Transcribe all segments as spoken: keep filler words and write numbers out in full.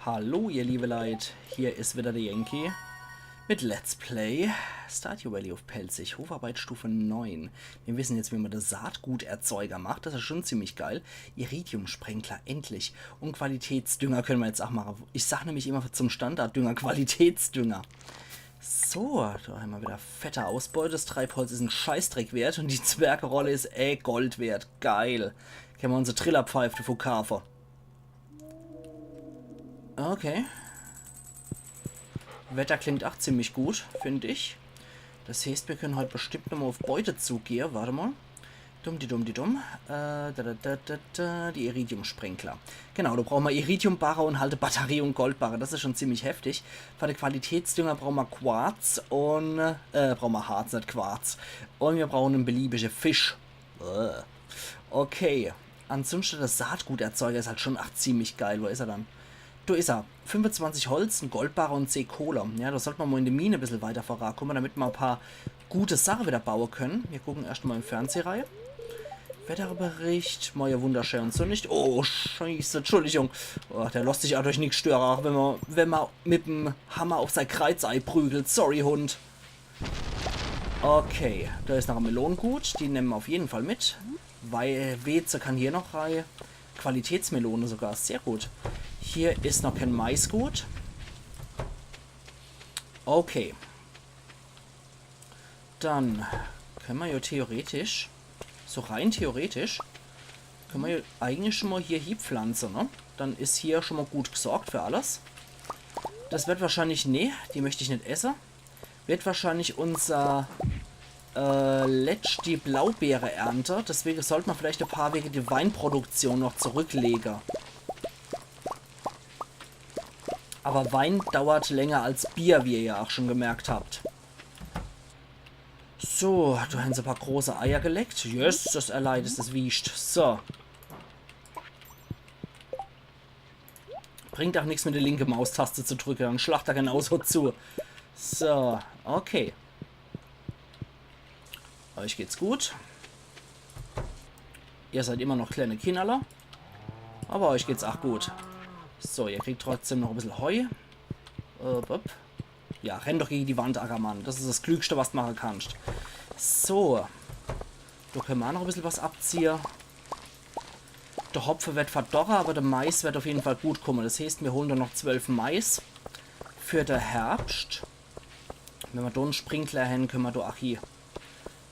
Hallo, ihr liebe Leit, hier is wieder der Yankee mit Let's Play Stardew Valley uff Pälzisch, Hofarbeit Stufe neun. Wir wissen jetzt, wie man de Saatguterzeuger macht, das is schon ziemlich geil. Iridium-Sprenkler, endlich. Und Qualitätsdünger können wir jetzt auch machen. Ich sag nämlich immer zum Standarddünger Qualitätsdünger. So, da haben wir wieder fette Ausbeute. Das Treibholz is en Scheißdreck wert und die Zwergerolle is eh Gold wert. Geil. Können wir unsere Trillerpfeife verkaufen. Okay. Wetter klingt auch ziemlich gut, find ich. Das heißt, wir können heut bestimmt nochmal uff Beute zugehe. Warte mal. Dumm, die dumm, die dumm. Äh, da, da, da, da, da, die Iridium-Sprenkler. Genau, da brauchen wir Iridiumbarre und halt Batterie und Goldbarre. Das is schon ziemlich heftig. Für de Qualitätsdünger brauchen wir Quarz und, äh, brauchen wir Harz, nicht Quarz. Und wir brauchen en beliebige Fisch. Äh. Okay. Ansonsten, das Saatguterzeuger is halt schon ach ziemlich geil. Wo is er dann? Do is er. Fünfundzwanzig Holz, en Goldbarre und zeh Kohle. Ja, da sollt man mal in de Mine e bissel weiter vorankommen, damit man e paar gute Sache wieder bauen können. Wir gucken erscht mal im Fernseh rei. Wetterbericht, morje wunderschön und sonnig. Oh, Scheiße, Entschuldigung. Oh, der losst sich dadurch nix störe, auch wenn man, wenn man mit em Hammer uff sei Kreiz eiprügelt. Sorry, Hund. Okay, da is noch e Melon gut. Die nehmen wir auf jeden Fall mit. Weil Weize kann hier noch rei. Qualitätsmelone sogar, sehr gut. Hier is noch kein Mais gut. Okay. Dann können wir ja theoretisch, so rein theoretisch, können wir ja eigentlich schon mal hier hiepflanzen, ne? Dann is hier schon mal gut gesorgt für alles. Das wird wahrscheinlich, nee, die möcht ich nicht essen. Wird wahrscheinlich unser, äh, letzte Blaubeere-Ernte. Deswegen sollt man vielleicht e paar wege die Weinproduktion noch zurücklegen. Aber Wein dauert länger als Bier, wie ihr ja auch schon gemerkt habt. So, da haben sie e paar große Eier gelegt. Yes, das Erleid is das Wiescht. So. Bringt auch nix, mit der linke Maustaste zu drücken. Dann schlacht er genauso zu. So, okay. Euch geht's gut. Ihr seid immer noch kleine Kinnerler. Aber euch geht's auch gut. So, ihr kriegt trotzdem noch e bissel Heu. Upp, upp. Ja, renn doch gegen die Wand, Ackermann. Das is das Klügste, was du machen kannst. So. Da können wir auch noch e bissel was abziehe. Der Hopfe wird verdorre, aber der Mais wird auf jeden Fall gut kommen. Das heißt, wir holen da noch zwölf Mais für der Herbst. Wenn wir da en Sprinkler haben, können wir da, ach hier.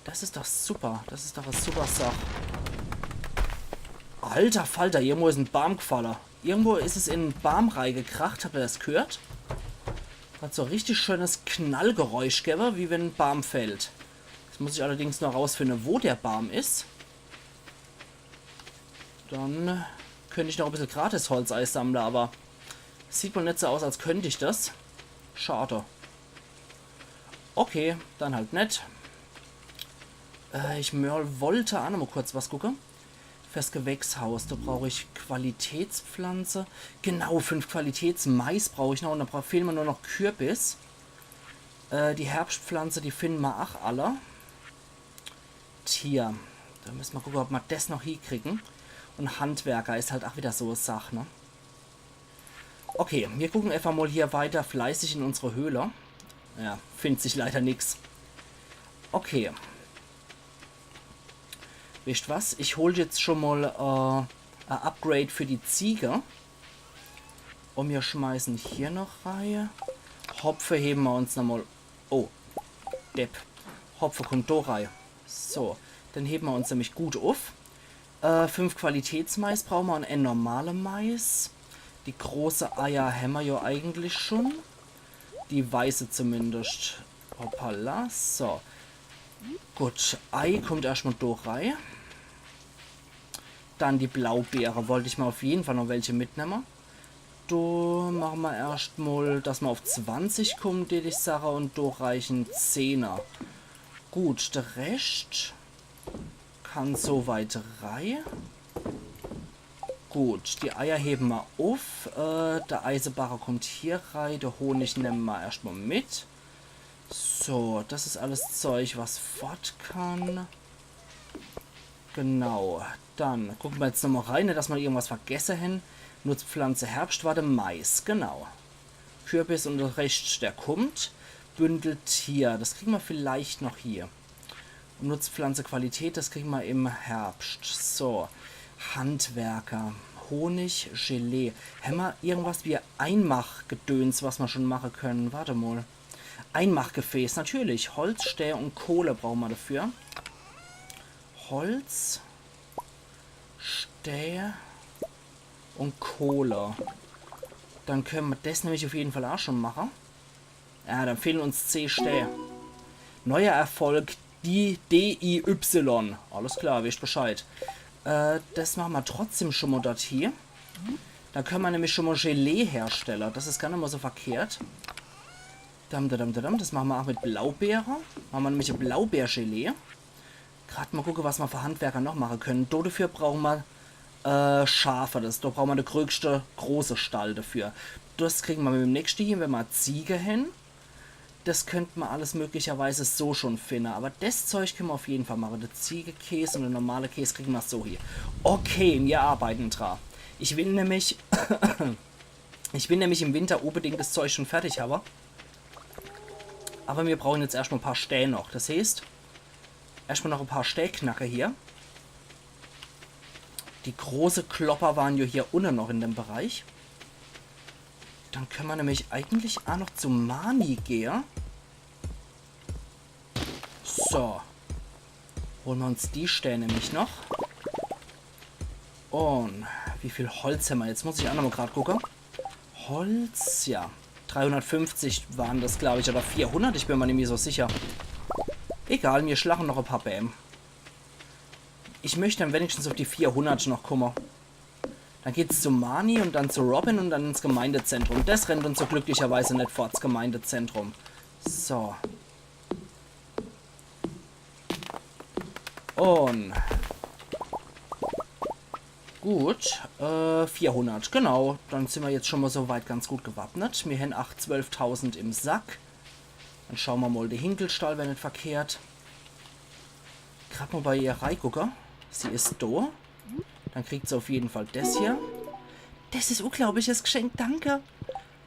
Das is doch super. Das is doch e super Sach. Alter Falter, irgendwo is en Baum gefalle. Irgendwo is es in en Baum reigekracht. Habt ihr das gehört? Hat so e richtig schönes Knallgeräusch gewwe, wie wenn en Baum fällt. Jetzt muss ich allerdings noch rausfinden, wo der Baum is. Dann könnt ich noch e bissel gratis Holz eisammle, aber sieht wohl net so aus, als könnt ich das. Schade. Okay, dann halt net. Äh, ich mö-, wollte auch noch mal kurz was gucke. Fürs Gewächshaus, da brauch ich Qualitätspflanze. Genau, fünf Qualitätsmais brauch ich noch und da bra-, fehlen mir nur noch Kürbis. Äh, die Herbstpflanze, die finden mir ach alle. Tja, da müssen wir gucken, ob wir das noch hiekriegen. Und Handwerker is halt auch wieder so e Sach, ne? Okay, wir gucken einfach mal hier weiter fleißig in unsere Höhle. Ja, findet sich leider nix. Okay. Wisst was? Ich hol jetzt schon mal, äh, e Upgrade für die Ziege. Und wir schmeißen hier noch rei. Hopfe heben wir uns nochmal. Oh, Depp. Hopfe kommt da rei. So, den heben wir uns nämlich gut uff. Äh, fünf Qualitätsmais brauchen wir und en normale Mais. Die große Eier hämmer ja eigentlich schon. Die weiße zumindest. Hoppala, so. Gut, Ei kommt erscht mal da rei. Dann die Blaubeere, wollt ich mal auf jeden Fall noch welche mitnemme. Do mache mer erscht mal, dass mer auf zwanzig kommen, deet ich sage, und do reichen Zehner. Gut, der Rescht kann so weit rei. Gut, die Eier heben mer uff. Äh, der Eisebarre kommt hier rei. Der Honig nemme mer erscht mal mit. So, das is alles Zeug, was fort kann. Genau, dann gucke mer jetzt nochmal rei, net, dass mer irgendwas vergesse hän. Nutzpflanze Herbst war de Mais, genau. Kürbis un de Rescht, der kummt. Bündeltier, das kriege mer vielleicht noch hie. Un Nutzpflanze Qualität, das kriege mer im Herbst. So, Handwerker, Honig, Gelee. Hämmer irgendwas wie Einmachgedöns, was mer schon mache könne? Wart mol. Einmachgefäß, natürlich. Holz, Stää un Kohle brauche mer dafür. Holz, Stää un Kohle. Dann könne mer das nämlich auf jeden Fall auch schon mache. Ja, dann fehlen uns zeh Stää. Neuer Erfolg, die D I Y. Alles klar, wisst Bescheid. Äh, das mache mer trotzdem schon mol dort hie. Dann könne mer nämlich schon mol Gelee herstelle. Das is gar net mol so verkehrt. Dam, dam, dam, dam. Das mache mer auch mit Blaubeere. Mache mer nämlich e Blaubeergelee. Grad mol gucke, was mer für Handwerker noch mache könne. Do dafür brauche mer, äh, Schafe. Das, do brauche mer de größte, große Stall dafür. Das kriege mer mit dem nächste hie, wenn mer Ziege hän. Das könnt mer alles möglicherweise so schon finne. Aber das Zeug könne mer auf jeden Fall mache. De Ziegekäs un de normale Käs kriege mer so hie. Okay, mir arbeiten dra. Ich will nämlich, ich will nämlich im Winter unbedingt das Zeug schon fertig habe. Aber mir brauche jetzt erscht mol e paar Stää noch. Das heißt, erscht mol noch e paar Stää knacke hier. Die große Klopper waren ja hier unne noch in dem Bereich. Dann könne mer nämlich eigentlich auch noch zu Marnie gehe. So. Hole mer uns die Stää nämlich noch. Un wie viel Holz hämmer? Jetzt muss ich auch noch mol grad gucke. Holz, ja. Dreihundertfünfzig waren das, glaub ich, oder vierhundert, ich bin mer nimmi so sicher. Egal, mir schlache noch e paar Bäm. Ich möcht dann wenigstens auf die vierhundert noch kumme. Dann geht's zu Marnie un dann zu Robin un dann ins Gemeindezentrum. Das rennt uns so glücklicherweise net fort, das Gemeindezentrum. So. Un gut, äh, vierhundert, genau. Dann sin mer jetzt schon mol so weit ganz gut gewappnet. Mir hän acht, zwölftausend im Sack. Dann schaue mer mol, de Hinkelstall wär net verkehrt. Grad mol bei ihr reigucke. Sie is do. Dann kriegt se auf jeden Fall des hier. Des is unglaubliches Geschenk, danke.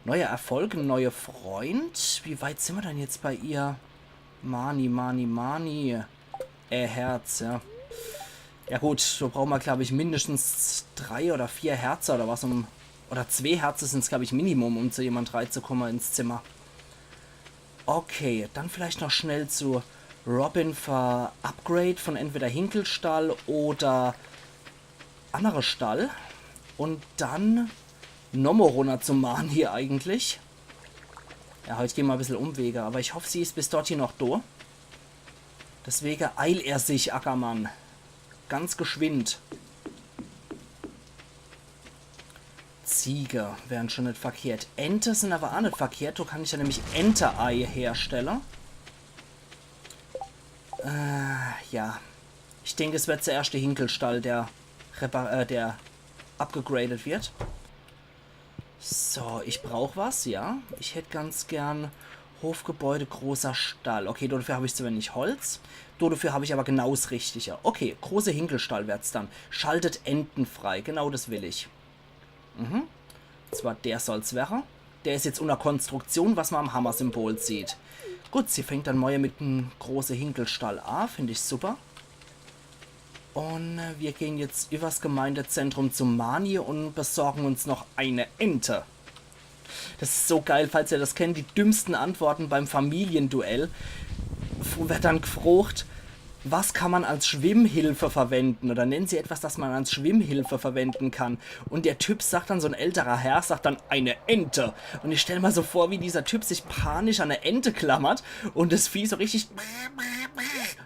Neuer Erfolg, neue Freund. Wie weit sin mer dann jetzt bei ihr? Marnie, Marnie, Marnie. Äh, Herz, ja. Ja gut, so brauche mer, glaub ich, mindestens drei oder vier Herze oder was, um, oder zwee Herze sin's, glaub ich, Minimum, um zu jemand reizukumme ins Zimmer. Okay, dann vielleicht noch schnell zu Robin für Upgrade von entweder Hinkelstall oder andere Stall. Und dann nochmo runner zu Marnie eigentlich. Ja, heut gehn mer e bissel Umwege, aber ich hoff, sie is bis dorthin noch do. Deswege eil er sich, Ackermann. Ganz geschwind. Ziege wären schon net verkehrt. Ente sin aber aa net verkehrt. Do kann ich ja nämlich Ente-Ei herstelle. Äh, ja. Ich denk, es wird zuerscht de Hinkelstall, der repar-, äh, der upgegradet wird. So, ich brauch was, ja. Ich hätt ganz gern Hofgebäude, großer Stall. Okay, dodefür hab ich zu wenig Holz. Dodefür hab ich aber genau s Richtige. Okay, große Hinkelstall werd's dann. Schaltet Enten frei. Genau des will ich. Mhm. Zwar der soll's werre. Der is jetzt unner Konstruktion, was mer am Hammersymbol sieht. Gut, sie fängt dann morje mit em große Hinkelstall a. Find ich super. Und, äh, wir gehen jetzt übers Gemeindezentrum zu Marnie und besorgen uns noch eine Ente. Das ist so geil, falls ihr das kennt, die dümmsten Antworten beim Familienduell. F-, wird dann gefrogt, was kann man als Schwimmhilfe verwenden? Oder nennen Sie etwas, das man als Schwimmhilfe verwenden kann. Und der Typ sagt dann, so ein älterer Herr, sagt dann, eine Ente. Und ich stell mir so vor, wie dieser Typ sich panisch an eine Ente klammert und das Vieh so richtig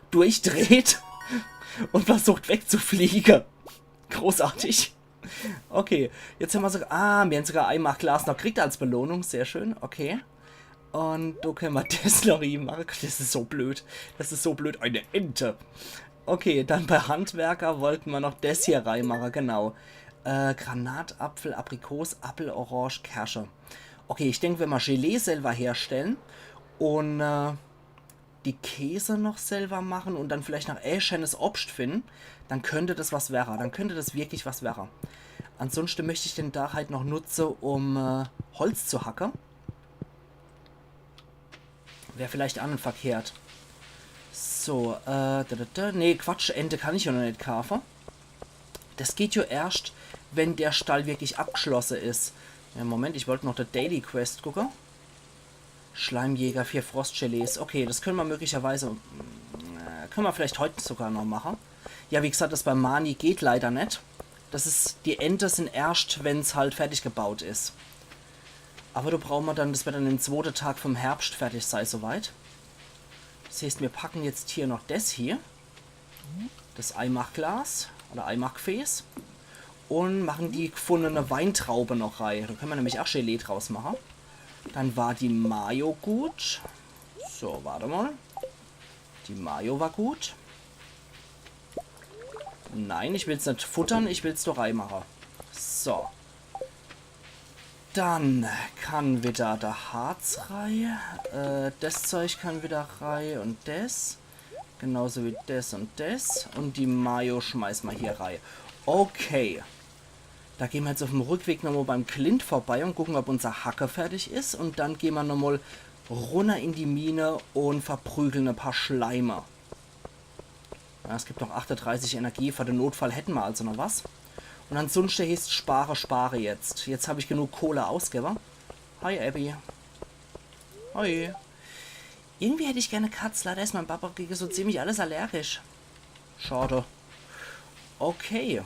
durchdreht und versucht wegzufliegen. Großartig. Okay, jetzt hämmer sogar, ah, mir hän sogar e Einmachglas noch gekriegt als Belohnung, sehr schön, okay. Und do könne mer das noch reinmache. Gott, das is so blöd. Das is so blöd, eine Ente. Okay, dann bei Handwerker wollten mer noch das hier reinmache, genau. Äh, Granatapfel, Aprikos, Appel, Orange, Kirsche. Okay, ich denk, wenn mer Gelee selber herstellen und, äh, die Käse noch selber machen und dann vielleicht noch e schänes Obst finden, dann könnte das was werre. Dann könnte das wirklich was werre. Ansunschte möcht ich den Dach halt noch nutze, um äh, Holz zu hacke. Wär vielleicht ach net verkehrt. So, äh, da, da, da. Nee, Quatsch, Ente kann ich jo noch net kaafe. Das geht jo erscht, wenn der Stall wirklich abgeschlosse is. Ja, Moment, ich wollt noch die Daily Quest gucke. Schleimjäger, vier Frostgelees. Okay, das könne mer möglicherweise, äh, könne mer vielleicht heut sogar noch mache. Ja, wie gesagt, das bei Marnie geht leider net. Das is, die Ente sin erscht, wenn's halt fertig gebaut is. Aber do brauche mer dann, das werd dann im zwote Tag vom Herbscht fertig sei, soweit. Das heeßt, mir packe jetzt hier noch des hier. Das Eimachglas oder Eimachgefäß. Und mache die gfundene Weintraube noch rei. Do könne mer nämlich ach Gelee draus mache. Dann war die Mayo gut. So, wart mal. Die Mayo war gut. Nein, ich will's net futtern, ich will's do rei mache. So. Dann kann wieder der Harz rei. Äh, des Zeug kann wieder rei und des. Genauso wie des und des. Und die Mayo schmeiß mer hier rei. Okay. Da gehn mer jetzt uffm Rückweg nochmal beim Clint vorbei und gucken, ob unser Hacke fertig is. Und dann gehn mer nochmal runner in die Mine und verprügeln e paar Schleime. Ja, es gibt noch achtedreißig Energie. Für den Notfall hätte mer also noch was. Und ansunschte heeßt's spare, spare jetzt. Jetzt hab ich genug Kohle ausgewwe. Hi, Abby. Hi. Irgendwie hätt ich gern e Katz. Leider is mein Papa gege so ziemlich alles allergisch. Schade. Okay.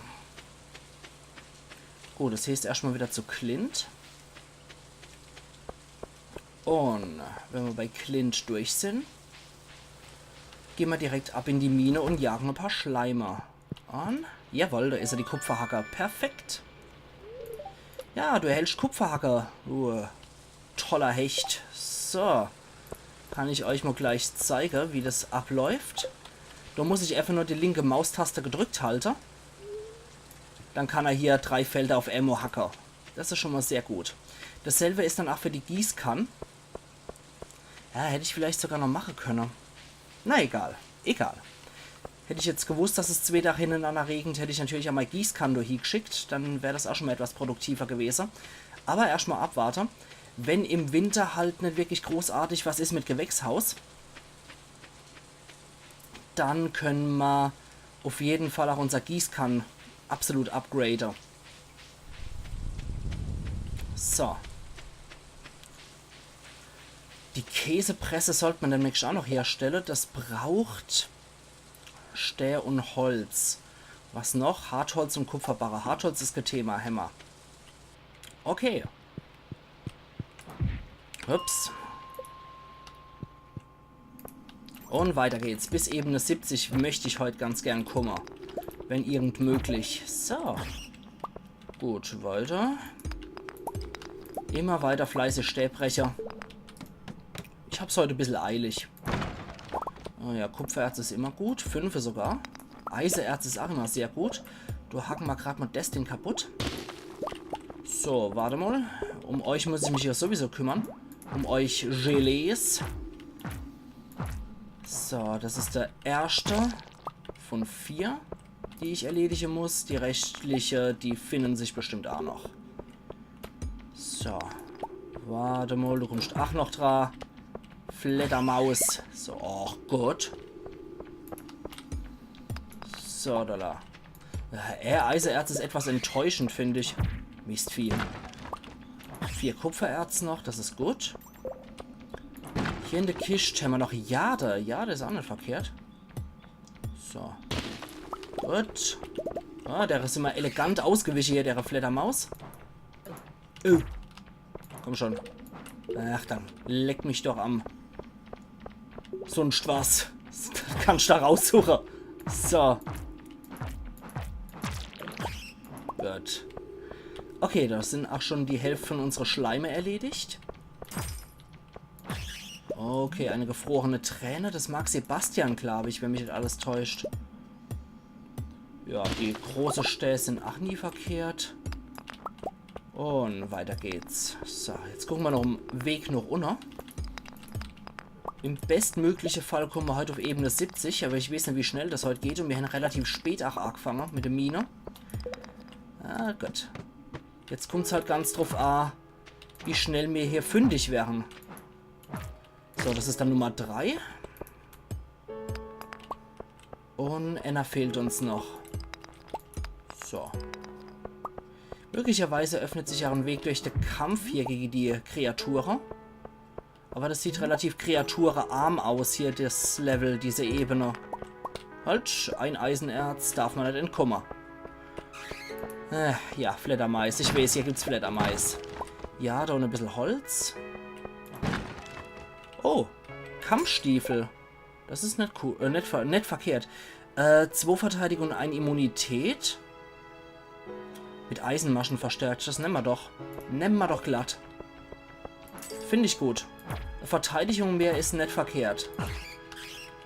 Gut, das heeßt erscht mal wieder zu Clint. Und wenn mer bei Clint durch sin, gehn mer direkt ab in die Mine und jagen e paar Schleime an. Jawohl, do is er, die Kupferhacke. Perfekt. Ja, du erhältscht Kupferhacke, du toller Hecht. So. Kann ich euch mal gleich zeige, wie das abläuft. Do muss ich einfach nur die linke Maustaste gedrückt halte. Dann kann er hier drei Felder auf emol hacke. Das is schon mal sehr gut. Dasselbe is dann ach für die Gießkann. Ja, hätt ich vielleicht sogar noch mache könne. Na egal, egal. Hätt ich jetzt gewusst, dass es zwee Dach hinnerenanner regent, hätt ich natürlich ach mei Gießkann do hiegeschickt. Dann wär das ach schon mal etwas produktiver gewese. Aber erscht mal abwarte. Wenn im Winter halt net wirklich großartig was is mit Gewächshaus, dann könne mer auf jeden Fall ach unser Gießkann absolut upgrade. So. Die Käsepresse sollt mer demnächst ach noch herstelle. Das braucht Stää und Holz. Was noch? Hartholz und Kupferbarre. Hartholz is kein Thema, hämmer. Okay. Ups. Und weiter geht's. Bis Ebene siebzig möcht ich heut ganz gern kumme. Wenn irgend möglich. So. Gut, weiter. Immer weiter fleißig Stää breche. Ich hab's heut e bissel eilig. Oh ja, Kupfererz is immer gut. Fünfe sogar. Eiseerz is ach immer sehr gut. Do hacke mer grad mal des Ding kaputt. So, warte mal. Um euch muss ich mich ja sowieso kümmern. Um euch Gelees. So, das is der erschte von vier, die ich erledige muss. Die restliche, die finden sich bestimmt ach noch. So. Warte mal, du kummst ach noch dra. Fleddermaus. So, ach Gott. So, da, da. Äh, Eiseerz is etwas enttäuschend, find ich. Mistvieh. Vier Kupfererz noch, das is gut. Hier in der Kischt hämmer noch Jade. Jade is ach net verkehrt. So. Gut. Ah, der is immer elegant ausgewiche hier, der Fleddermaus. Oh. Komm schon. Ach, dann leck mich doch am. Sunscht was. Kannst da raussuche. So. Gut. Okay, das sind auch schon die Hälfte von unsere Schleime erledigt. Okay, eine gefrorene Träne. Das mag Sebastian, glaub ich, wenn mich nicht alles täuscht. Ja, die große Stää sind auch nie verkehrt. Und weiter geht's. So, jetzt gucken wir noch im Weg noch unter. Im bestmögliche Fall kommen wir heute auf Ebene siebzig, aber ich weiß nicht, wie schnell das heute geht und wir haben relativ spät auch angefangen mit der Mine. Ah, gut. Jetzt kummt's halt ganz druff a, wie schnell mir hier fündig wären. So, das is dann Nummer drei. Un enner fehlt uns noch. So. Möglicherweise öffnet sich a en Weg durch de Kampf hier gege die Kreature. Aber das sieht relativ kreaturearm aus hier, das Level, diese Ebene. Halt, ein Eisenerz darf man net entkomme. Äh, ja, Fledermais. Ich weeß, hier gibt's Fledermais. Ja, do e bissel Holz. Oh, Kampfstiefel. Das is net cool, äh, net, ver net verkehrt. Äh, zwo Verteidigung un ein Immunität. Mit Eisenmaschen verstärkt, das nemme mer doch. Nemme mer doch glatt. Find ich gut. Verteidigung mehr is net verkehrt.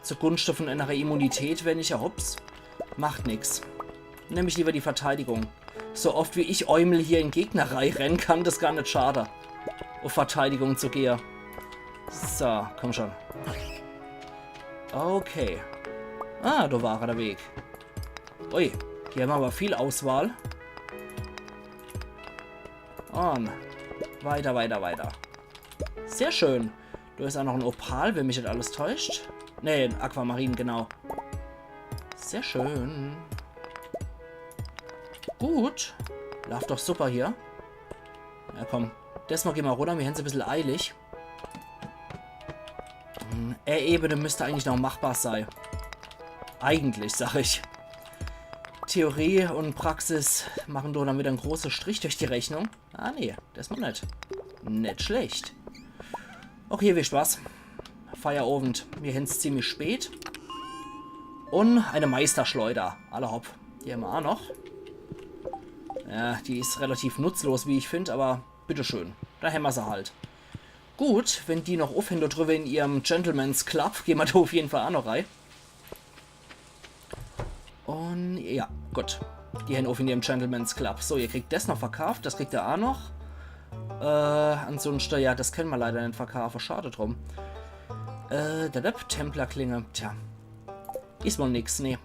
Zugunschte von enner Immunität, wenn ich, ja, hops. Macht nix. Nemm ich lieber die Verteidigung. So oft wie ich Eumel hier in Gegner reinrenne, kann das gar net schade, uff Verteidigung zu gehe. So, komm schon. Okay. Ah, do war er, der Weg. Ui, hier hemmer aber viel Auswahl. Un weiter, weiter, weiter. Sehr schön. Do is a noch en Opal, wenn mich net alles täuscht. Nee, en Aquamarin, genau. Sehr schön. Gut. Laaft doch super hier. Ja, komm. Desmal gehn mer runner, mir hän's e bissel eilig. Hm, e Ebene müsst eigentlich noch machbar sei. Eigentlich, sag ich. Theorie un Praxis machen do dann wieder en große Strich durch die Rechnung. Ah, nee, desmal net. Net schlecht. Okay, viel Spaß. Feierowend. Mir hän's ziemlich spät. Un e Meisterschleuder. Alla hopp. Die hemmer a noch. Ja, die is relativ nutzlos, wie ich find, aber bitteschön. Do hemmer se halt. Gut, wenn die noch uffhänn do driwwe in ihrem Gentleman's Club, gehn mer do uff jeden Fall a noch rei. Un ja, gut. Die hänn uff in ihrem Gentleman's Club. So, ihr kriegt des noch verkaaft, des kriegt er a noch. Äh, ansunschte, ja, des kenne mer leider net verkaafe. Schade drum. Äh, da, da, Templerklinge. Tja. Is wohl nix, nee.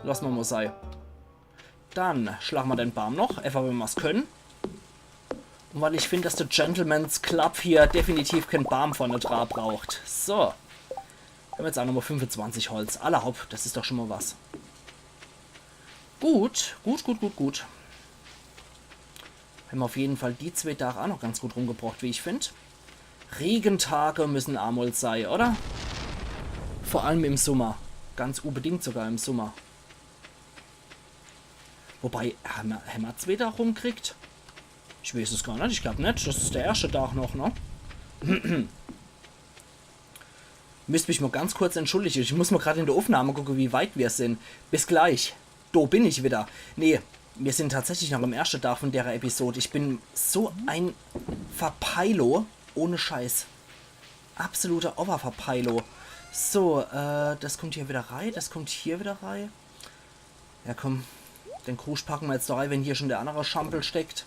Losse mer mol sei. Dann schlage mer den Baam noch, efach weil mer's kenne. Un weil ich find, dass de Gentleman's Club hier definitiv keen Baam vorne dra braucht. So. Hemmer jetzt a nochmol fünfezwanzig Holz. Alla hopp, des is doch schun mol was. Gut, gut, gut, gut, gut. Hemmer uff jeden Fall die zwee Daach a noch ganz gut rumgebrocht, wie ich find. Regentage müssen a mol sei, oder? Vor allem im Summer. Ganz unbedingt sogar im Summer. Wobei, hemmer, hemmer zwee Daach rumkriegt? Ich weeß es gar net, ich glaab net. Des is de erschte Daach noch, ne? Müsst mich mol ganz kurz entschuldige. Ich muss mol grad in de Uffnahme gucke, wie weit mir sin. Bis gleich. Do bin ich wieder. Nee, mir sin tatsächlich noch im erschte Daach vun dere Episod. Ich bin so e Verpeilo. Ohne Scheiß. Absoluter Oververpeilo. So, äh, des kummt hier wieder rei. Des kummt hier wieder rei. Ja, komm. Den Krusch packe mer jetzt do rei, wenn hier schun de annere Schampel steckt.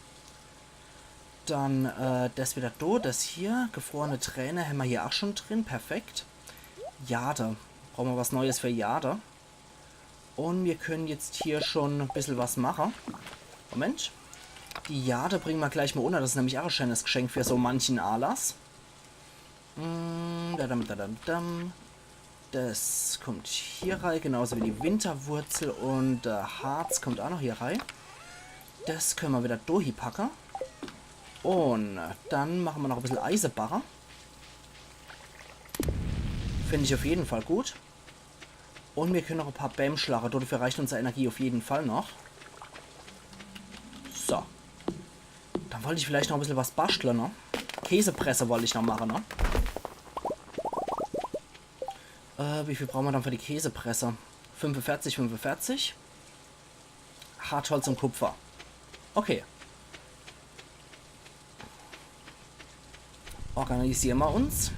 Dann, äh, des wieder do, des hier. Gefrorene Träne hemmer hier a schun drin. Perfekt. Jade. Brauche mer was Neues für Jade. Un mir kenne jetzt hier schun e bissel was mache. Moment. Die Jade bringe mer gleich mol unner. Des is nämlich a e scheenes Geschenk für so manchen Anlass. Mm, dadam, dadam, dam. Des kummt hier rei, genauso wie die Winterwurzel un, äh, Harz kummt a noch hier rei. Des kenne mer wieder do hie packe. Un dann mache mer noch e bissel Eisebarre. Find ich uff jeden Fall gut. Un mir kenne noch e paar Bääm schlage. Dodefür reicht unsere Energie uff jeden Fall noch. So. Dann wollt ich vielleicht noch e bissel was baschtle, ne? Käsepresse wollt ich noch mache, ne? Äh, wie viel brauche mer dann für die Käsepresse? Fünfeverzich, fünfeverzich. Hartholz un Kupfer. Okay. Organisiere mer uns.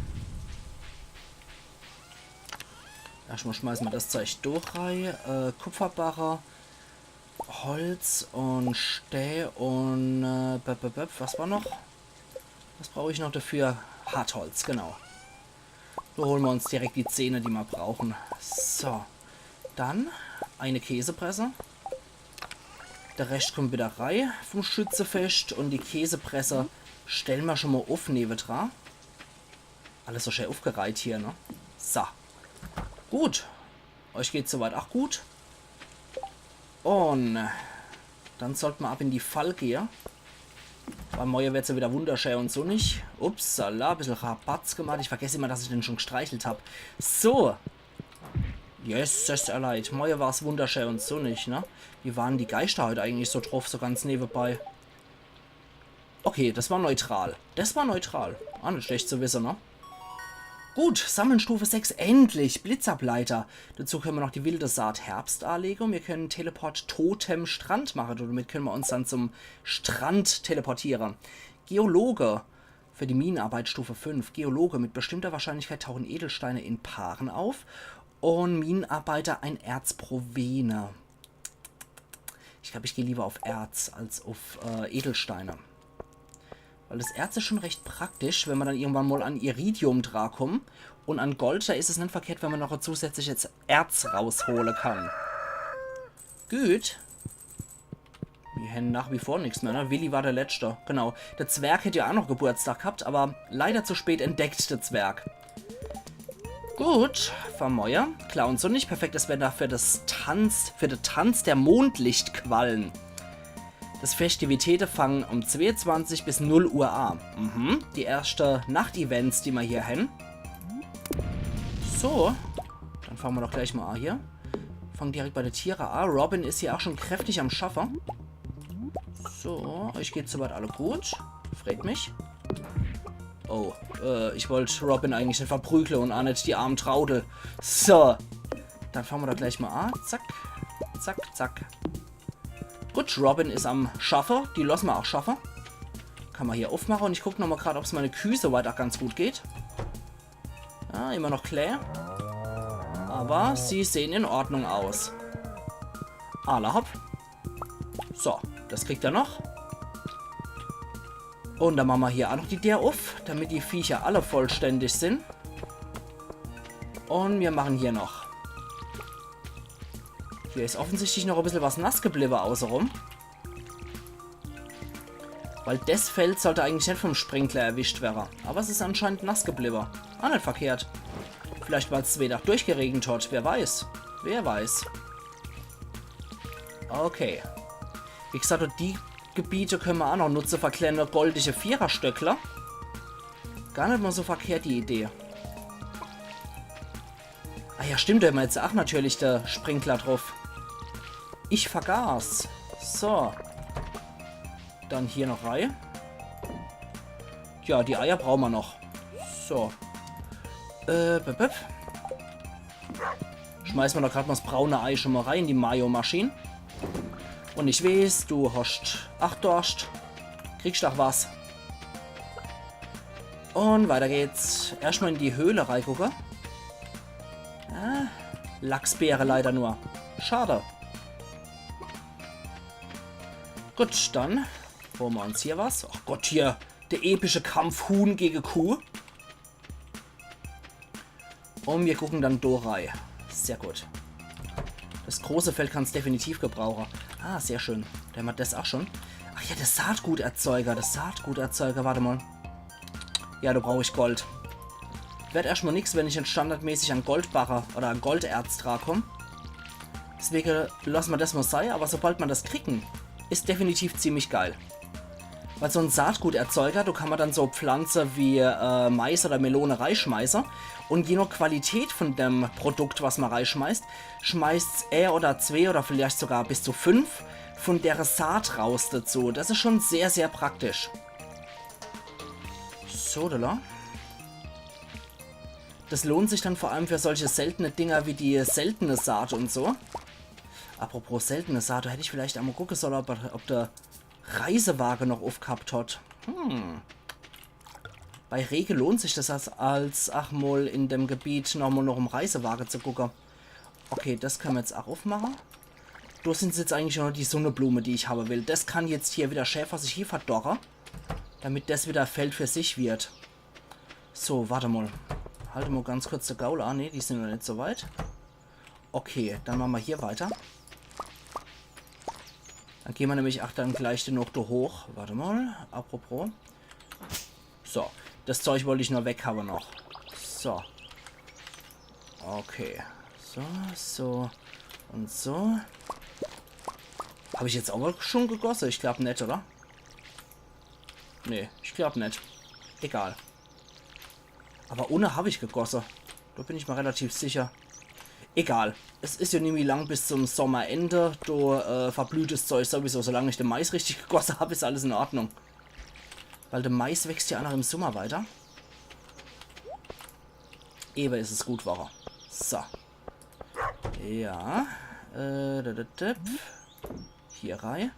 Erschtmol schmeiße mer des Zeig do rei. Äh, Kupferbarre, Holz un Stää un, äh, bep, bep, bep, was war noch? Was brauch ich noch dafür? Hartholz, genau. Do hole mer uns direkt die zehne, die mer brauche. So. Dann e Käsepresse. De Rescht kummt wieder rei vum Schützefescht un die Käsepresse stelle mer schun mol uff newedra. Alles so schää uffgereiht hier, ne? So. Gut. Eich geht's soweit ach gut. Un dann sollt mer ab in die Fall gehe. Weil moie werd's jo wieder wunderschää un sunnig. Upsala, bissel Rabatz gemacht. Ich vergess immer, dass ich den schun gstreichelt hab. So. Jesses, ehrleit. Moie war's wunderschää un sunnig, ne? Wie waren die Geischter heit eigentlich so druff, so ganz newebei? Okay, des war neutral. Des war neutral. Ah, net schlecht zu wisse, ne? Gut, sammeln Stufe sechs, endlich. Blitzableiter. Dazu kenne mer noch die wilde Saat Herbst aalege un mir kenne Teleport Totem Strand mache. Domit kenne mer uns dann zum Strand teleportiere. Geologe. Für die Minenarbeit Stufe fünf. Geologe, mit bestimmter Wahrscheinlichkeit tauchen Edelsteine in Paaren auf. Un Minenarbeiter, ein Erz pro Vene. Ich glaab, ich geh lieber uff Erz als uff, äh, Edelsteine. Weil des Erz is schun recht praktisch, wenn mer dann irgendwann mol an Iridium drakumme. Un an Gold, do is es net verkehrt, wenn mer noch e zusätzliches Erz raushole kann. Gut. Mir hänn nach wie vor nix mehr, ne? Willi war de Letschte. Genau. De Zwerg hätt jo ach noch Geburtstag gehabt, awwer leider zu spät entdeckt, de Zwerg. Gut, fer moie. Klar un sunnig, perfektes Wetter für das Tanz, für den Tanz der Mondlichtquallen. Das Festivitäte fangen um zweeunzwanzig bis null Uhr a. Mhm, die erschte Nacht-Events, die mer hier hänn. So, dann fange mer doch gleich mol a hier. Fangen direkt bei de Tiere a. Robin is hier ach schun kräftig am Schaffe. So, eich geht's soweit alle gut. Freet mich. Oh, äh, ich wollt Robin eigentlich net verprügle un ach net die arm Traudel. So, dann fange mer doch gleich mol a. Zack, zack, zack. Gut, Robin is am Schaffe. Die losse mer ach schaffe. Kann mer hier uffmache un ich guck nochmol grad, ob's meiner Küh soweit ach ganz gut geht. Ja, immer noch klää. Awwer sie sehn in Ordnung aus. Alla hopp. So, das kriegt er noch. Un dann mache mer hier ach noch die Deer uff, damit die Viecher alle vollständig sin. Un mir mache hier noch. Hier is offensichtlich noch e bissel was nass gebliwwe außerum. Weil des Feld sollt eigentlich net vum Sprinkler erwischt werre. Awwer es is anscheinend nass gebliwwe. Ach net verkehrt. Vielleicht weil's zwee Dach durchgeregent hat. Wer weiß. Wer weiß. Okay. Wie gesacht, die Gebiete kenne mer ach noch nutze fer kleine goldige Viererstöckler. Gar net mol so verkehrt, die Idee. Ah ja, stimmt, do hämmer jetzt ach natürlich de Sprinkler druff. Ich vergaß. So. Dann hier noch rei. Ja, die Eier brauche mer noch. So. Äh, bip, bip. Schmeiße mer doch grad mol das braune Ei schun mol rei in die Mayo-Maschin. Un ich weeß, du hoscht ach Dorscht. Kriegst ach was. Un weiter geht's. Erscht mol in die Höhle reigucke. Ah, Lachsbeere leider nur. Schade. Gut, dann hole mer uns hier was. Ach Gott, hier. De epische Kampf Huhn gege Kuh. Un mir gucken dann do rei. Sehr gut. Das große Feld kann's definitiv gebrauche. Ah, sehr schön. Do hämmer das ach schun. Ach ja, de Saatguterzeuger. De Saatguterzeuger, wart mol. Ja, do brauch ich Gold. Werd erscht mol nix, wenn ich net standardmäßig an Goldbarre oder an Golderz drakumm. Deswege losse mer das mol sei, awwer sobald mer das kriegen, is definitiv ziemlich geil. Weil so en Saatguterzeuger, do kann mer dann so Pflanze wie, äh, Mais oder Melone reischmeiße. Un je noch Qualität vun dem Produkt, was mer reischmeißt, schmeißt's ää oder zwee oder vielleicht sogar bis zu fünf vun dere Saat raus dazu. Das is schun sehr, sehr praktisch. So, do. Das lohnt sich dann vor allem für solche seltene Dinger wie die seltene Saat un so. Apropos seltene Saat, do hätt ich vielleicht emol gucke solle, ob, ob de Reisewage noch uffgehabt hat. Hm. Bei Rege lohnt sich das als, als ach mol in dem Gebiet nochmol noch em Reisewage zu gucke. Okay, das kenne mer jetzt ach uffmache. Do sin jetzt eigentlich nur noch die Sunneblume, die ich habe will. Das kann jetzt hier wieder schää vor sich hie verdorre, damit das wieder e Feld für sich wird. So, wart mol. Halt mol ganz kurz de Gaul an. Nee, die sin noch net so weit. Okay, dann mache mer hier weiter. Dann gehn mer nämlich ach dann gleich noch do hoch. Wart emol, apropos. So, das Zeug wollt ich nur weghawe noch. So. Okay. So, so und so. Hab ich jetzt awwer schon gegosse? Ich glaub net, oder? Nee, ich glaub net. Egal. Awwer unne hab ich gegosse. Do bin ich mer relativ sicher. Egal. Es is jo nimmi lang bis zum Sommerende. Do äh, verblüht das Zeug sowieso. Solang ich de Mais richtig gegosse hab, is alles in Ordnung. Weil de Mais wächst jo ach noch im Sommer weiter. Ewe is es gut worre. So. Ja. Äh, da, da, da. Hier rei.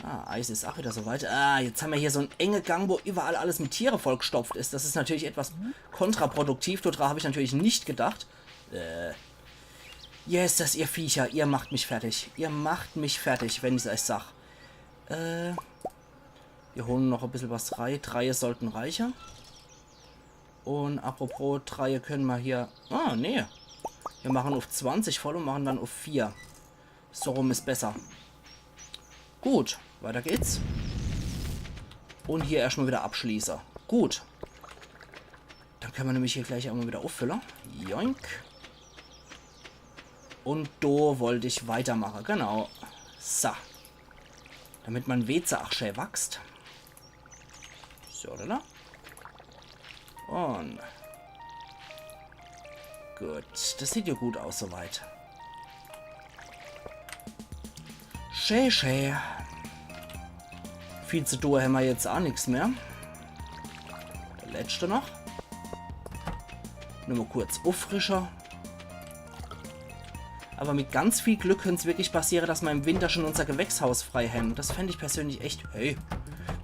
Ah, Eis is ach wieder so weit. Ah, jetzt hammer hier so en enge Gang, wo iwwerall alles mit Tiere vollgestopft is. Das is natürlich etwas kontraproduktiv. Dodra hab ich natürlich net gedacht. Äh. Jesses, ihr Viecher, ihr macht mich fertig. Ihr macht mich fertig, wenn ich's eich sag. Äh. Mir holen noch e bissel was rei. Dreie sollten reiche. Un apropos, dreie könne mer hier. Ah, nee. Mir machen uff zwanzig voll un machen dann uff vier. So rum is besser. Gut, weiter geht's. Un hier erscht mol wieder abschließe. Gut. Dann könne mer nämlich hier gleich emol wieder uffülle. Joink. Un do wollt ich weitermache, genau. So. Damit mein Weeze ach schä wachst. So, oder? Un. Gut, das sieht jo gut aus soweit. Schä, schä. Viel zu tue hämmer jetzt ach nix mehr. Der letzte noch. Nur mol kurz uffrische. Awwer mit ganz viel Glück könnt's wirklich passiere, dass mer im Winter schon unser Gewächshaus frei hän. Das fänd ich persönlich echt, hey,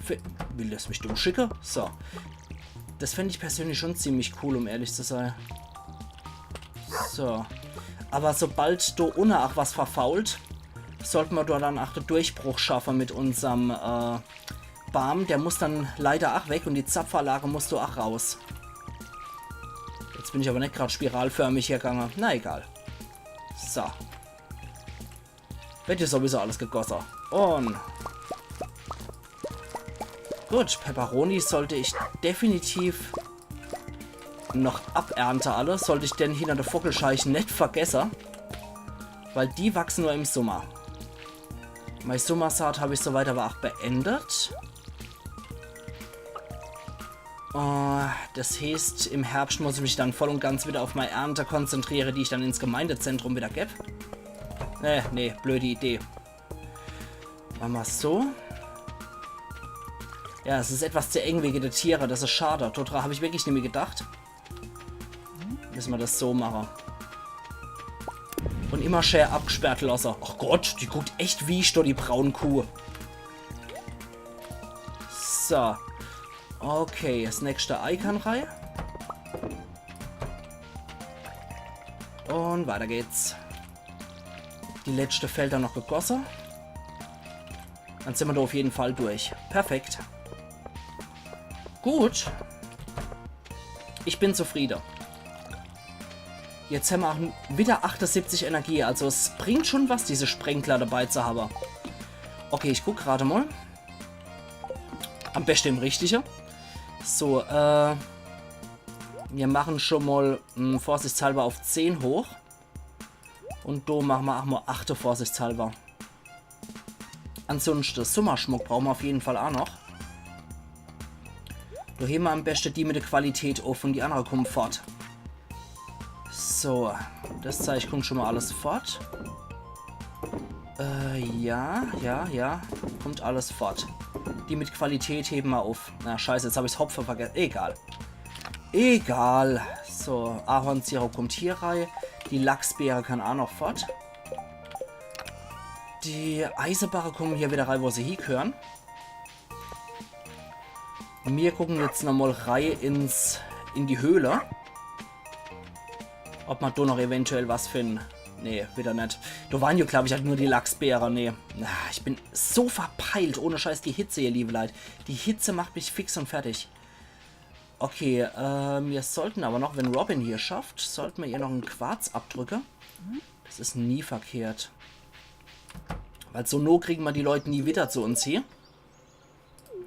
für, will das mich dumm schicke? So. Das fänd ich persönlich schon ziemlich cool, um ehrlich zu sei. So. Awwer sobald do unne ach was verfault, sollt mer do dann ach de Durchbruch schaffe mit unserm äh, Baam. Der muss dann leider ach weg un die Zapfanlage muss do ach raus. Jetzt bin ich awwer net grad spiralförmig hier gange. Na egal. So. Werd jo sowieso alles gegosse. Un gut, Peperoni sollt ich definitiv noch abernte alle. Sollt ich den hinner de Vockelscheich net vergesse. Weil die wachse nur im Summer. Mei Summersaat hab ich soweit awwer ach beendet. Äh, das heeßt, im Herbscht muss ich mich dann voll un ganz wieder uff mei Ernte konzentriere, die ich dann ins Gemeindezentrum wieder geb. Äh, nee, blöde Idee. Mache mer's so. Ja, es is etwas zu eng wege de Tiere, das is schad. Dodra hab ich wirklich nimmi gedacht. Misse mer das so mache. Un immer schä abgesperrt losse. Ach Gott, die guckt echt wiesch do, die braun Kuh. So. Okay, das nächste Ei kann rei. Un weiter geht's. Die letzte Felder noch gegosse. Dann sin mer do uff jeden Fall durch. Perfekt. Gut. Ich bin zufriede. Jetzt hämmer ach wieder achtesiebzig Energie. Also es bringt schon was, diese Sprenkler dabei zu hawwe. Okay, ich guck grad mol. Am beschte im richtige. So, äh, mir machen schon mol mh, vorsichtshalber uff zehn hoch. Un do mache mer ach mol achte vorsichtshalber. Ansunschte, Summerschmuck brauche mer uff jeden Fall ach noch. Do hewe mer am beschte die mit de Qualität uff un die annere kumme fort. So, das Zeich kummt schon mol alles fort. Äh, ja, ja, ja. Kummt alles fort. Die mit Qualität hewe mer uff. Na, scheiße, jetzt hab ich's Hopfe vergesse. Egal. Egal. So, Ahornsirup kummt hier rei. Die Lachsbeere kann ach noch fort. Die Eisebarre kumme hier wieder rei, wo se hiegehöre. Mir gucke jetzt nochmol rei ins, in die Höhle. Ob mer do noch eventuell was finne. Nee, wieder net. Do ware jo, glaub ich, halt nur die Lachsbeere. Nee. Ah, ich bin so verpeilt. Ohne Scheiß, die Hitze, ihr liebe Leit. Die Hitze macht mich fix un fertig. Okay, äh, mir sollten awwer noch, wenn Robin hier schafft, sollte mer ihr noch en Quarz abdrücke. Das is nie verkehrt. Weil so no kriegen mer die Leut nie wieder zu uns hie.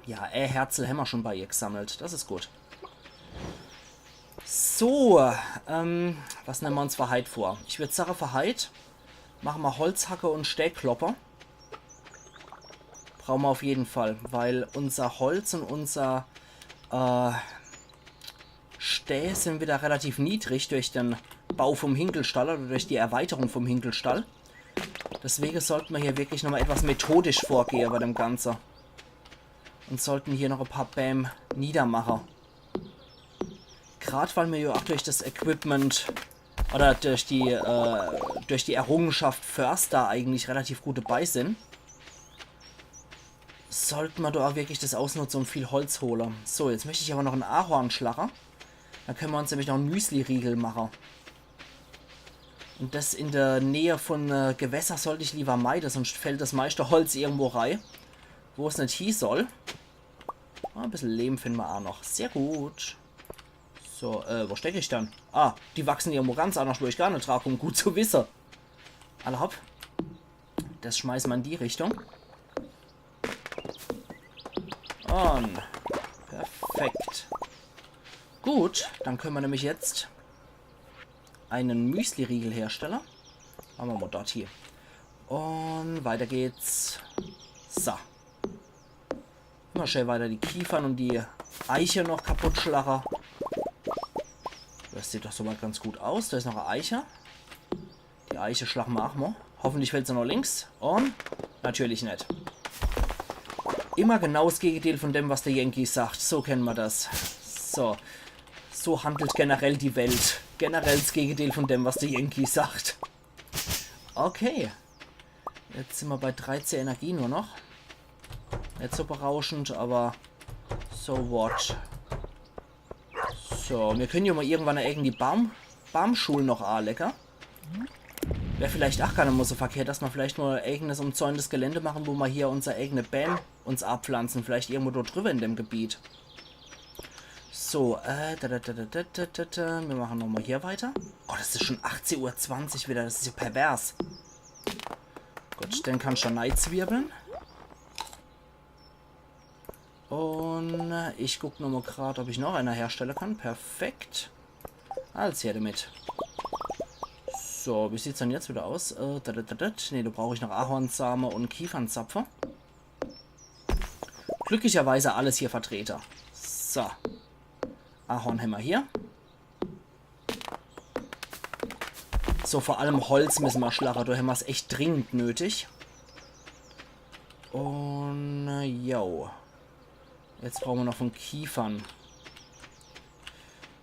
Ja, e Herzel hämmer schun bei ihr gsammelt. Das is gut. So, ähm, was nemme mer uns für heit vor? Ich würd sage, für heit mache mer Holzhacke un Stäkloppe. Brauche mer auf jeden Fall, weil unser Holz un unser, äh, Stää sin wieder relativ niedrig durch den Bau vom Hinkelstall oder durch die Erweiterung vom Hinkelstall. Deswege sollte mer hier wirklich nochmal etwas methodisch vorgehe bei dem Ganze. Un sollten hier noch e paar Bääm niedermache. Grad weil mer ja auch durch das Equipment oder durch die, äh, durch die Errungenschaft Förster eigentlich relativ gut dabei sin, sollte mer do auch wirklich das ausnutze un viel Holz hole. So, jetzt möcht ich aber noch en Ahorn schlache. Dann könne mer uns nämlich noch en Müsli-Riegel mache. Un das in der Nähe von, äh, Gewässer sollt ich lieber meide, sonst fällt das meiste Holz irgendwo rei, wo's net hie soll. Ah, e bissel Lehm finde mer auch noch. Sehr gut. So, äh, wo steck ich dann? Ah, die wachsen irgendwo ganz anders, wo ich gar net dra komm. Gut zu wisse. Alla hopp. Das schmeiße mer in die Richtung. Un perfekt. Gut, dann könne mer nämlich jetzt en Müsli-Riegel herstelle. Mache mer mal dort hie. Un weiter geht's. So. Immer schön weiter die Kiefern un die Eiche noch kaputt schlache. Das sieht doch soweit ganz gut aus. Da is noch e Eiche. Die Eiche schlache mer auch mal. Hoffentlich fällt se noch links. Un natürlich net. Immer genau das Gegenteil von dem, was der Yankee sagt. So kenne mer das. So. So handelt generell die Welt. Generell das Gegenteil von dem, was der Yankee sagt. Okay. Jetzt sin mer bei dreizehn Energie nur noch. Net so berauschend, aber so what. So, mir könne ja mal irgendwann e eigene Baum-, Baumschul noch anlege. Wär vielleicht auch gar net mal so verkehrt, dass mer vielleicht mal e eigenes umzäuntes Gelände mache, wo mer hier unser eigene Bääm uns abpflanze. Vielleicht irgendwo dort drüber in dem Gebiet. So, äh, da, da, da. Mir mache nochmal hier weiter. Oh, das is schon achtzehn Uhr zwanzig wieder. Das is ja pervers. Gut, den kann ich schon neizwirbeln. Un ich guck nochmal grad, ob ich noch einer herstelle kann. Perfekt. Alles her damit. So, wie sieht's dann jetzt wieder aus? Äh, da, da, da, da. Nee, do brauch ich noch Ahornsame un Kiefernzapfe. Glücklicherweise alles hier vertrete. So. Ahorn hämmer hier. So, vor allem Holz müsse mer schlache. Do hämmer's echt dringend nötig. Un, äh, jo. Jetzt brauche mer noch von Kiefern.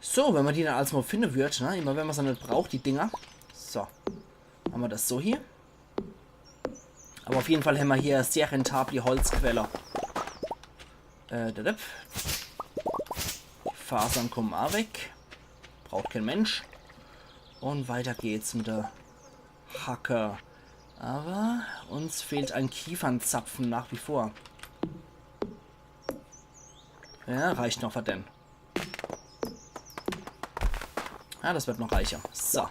So, wenn mer die dann als mal finde würd, ne? Immer wenn mer se net braucht, die Dinger. So. Hämmer das so hier. Aber auf jeden Fall hämmer hier sehr rentable Holzquelle. Äh, da, da. Die Fasern kommen auch weg. Braucht kein Mensch. Un weiter geht's mit der Hacke. Aber uns fehlt ein Kiefernzapfen nach wie vor. Ja, reicht noch für den. Ja, das wird noch reicher. So.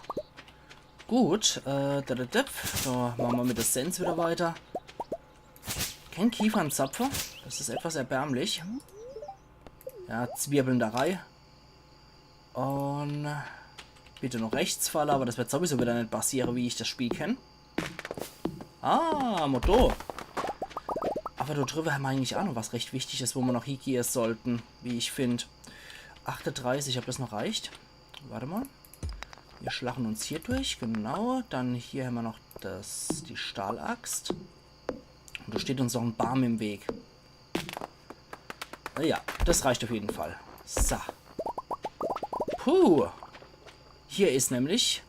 Gut, äh, da, da, da. So, mache mer mit der Sense wieder weiter. Kein Kiefernzapfe. Das is etwas erbärmlich. Ja, zwirbelnderei. Un bitte noch rechts falle, aber das wird sowieso wieder net passiere, wie ich das Spiel kenn. Ah, Motor. Aber do drüber hämmer eigentlich auch noch was recht Wichtiges, wo mer noch hiegehe sollten, wie ich find. Achtedreißig, ob das noch reicht? Warte mal. Wir schlachen uns hier durch, genau. Dann hier hämmer noch das, die Stahlaxt. Un do steht uns noch en Baam im Weg. Ja, das reicht auf jeden Fall. So. Puh. Hier is nämlich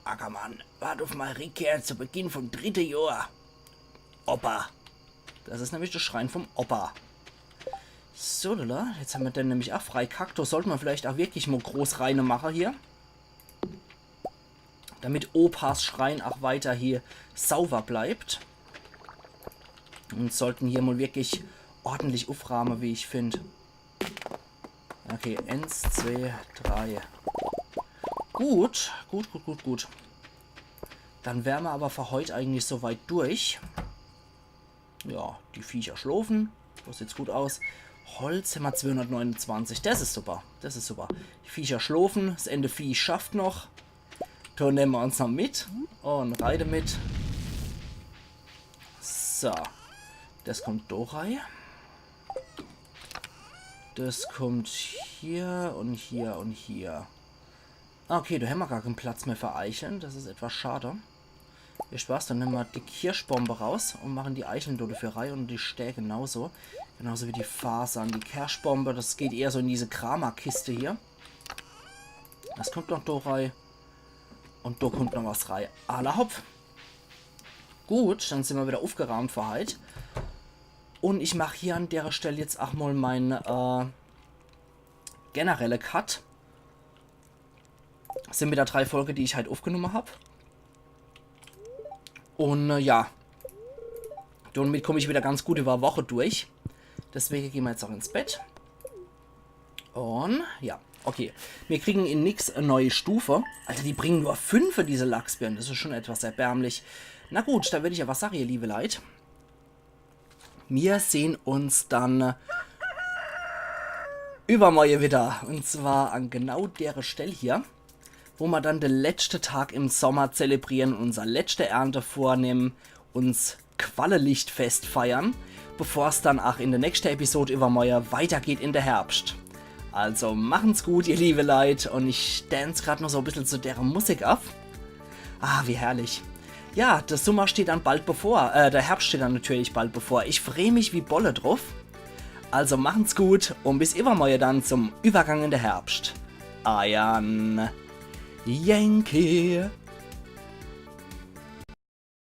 Ackermann, wart auf mei Rückkehr zu Beginn vom dritte Johr. Opa. Das is nämlich der Schrein vom Opa. So, lala, jetzt hämmer den nämlich auch freikackt. Do sollte mer vielleicht auch wirklich mal groß reine mache hier. Damit Opas Schrein auch weiter hier sauber bleibt. Un sollten hier mal wirklich ordentlich ufraame, wie ich find. Okay, eins, zwei, drei. Gut, gut, gut, gut, gut. Dann wäre mer awwer für heut eigentlich so weit durch. Ja, die Viecher schlofen. Das sieht gut aus. Holz hämmer zweihundertneunundzwanzig. Das is super. Das is super. Die Viecher schlofen. Das ene Vieh schafft noch. Do nemme mer uns noch mit. Un reite mit. So. Das kommt do rei. Das kommt hier un hier un hier. Ah, okay, do hämmer gar kein Platz mehr für Eicheln. Das is etwas schade. Weescht was, dann nemme mer die Kirschbombe raus un mache die Eicheln do dafür rei un die Stäbe genauso. Genauso wie die Fasern. Die Kirschbombe, das geht eher so in diese Kramerkiste hier. Das kommt noch do rei. Un do kommt noch was rei. Alla hopp. Gut, dann sin mer wieder ufgeraamt für heit. Un ich mach hier an dere Stell jetzt ach mol mein, äh, generelle Cut. Sin wieder drei Folge, die ich heit ufgenumme hab. Un, äh, ja. Domit komm ich wieder ganz gut über Woche durch. Deswege gehn mer jetzt ach ins Bett. Un ja, okay. Mir kriegen in nix e neue Stufe. Alter, die bringen nur fünfe, diese Lachsbeeren. Das is schon etwas erbärmlich. Na gut, dann würd ich awwer sage, ihr liebe Leit, mir sehn uns dann, äh, übermorje wieder. Un zwar an genau dere Stell hier, wo mer dann de letschte Tag im Sommer zelebrieren, unser letschte Ernte vornemme, uns Quallelichtfest feiern, bevor's dann ach in de nächste Episode übermorje weitergeht in de Herbscht. Also machen's gut, ihr liebe Leit, un ich dance grad noch so e bissel zu dere Musik ab. Ah, wie herrlich. Ja, de Summer steht dann bald bevor, äh, de Herbscht steht dann natürlich bald bevor. Ich free mich wie Bolle druff. Also machen's gut un bis übermorje dann zum Übergang in de Herbscht. Eiern Yankee.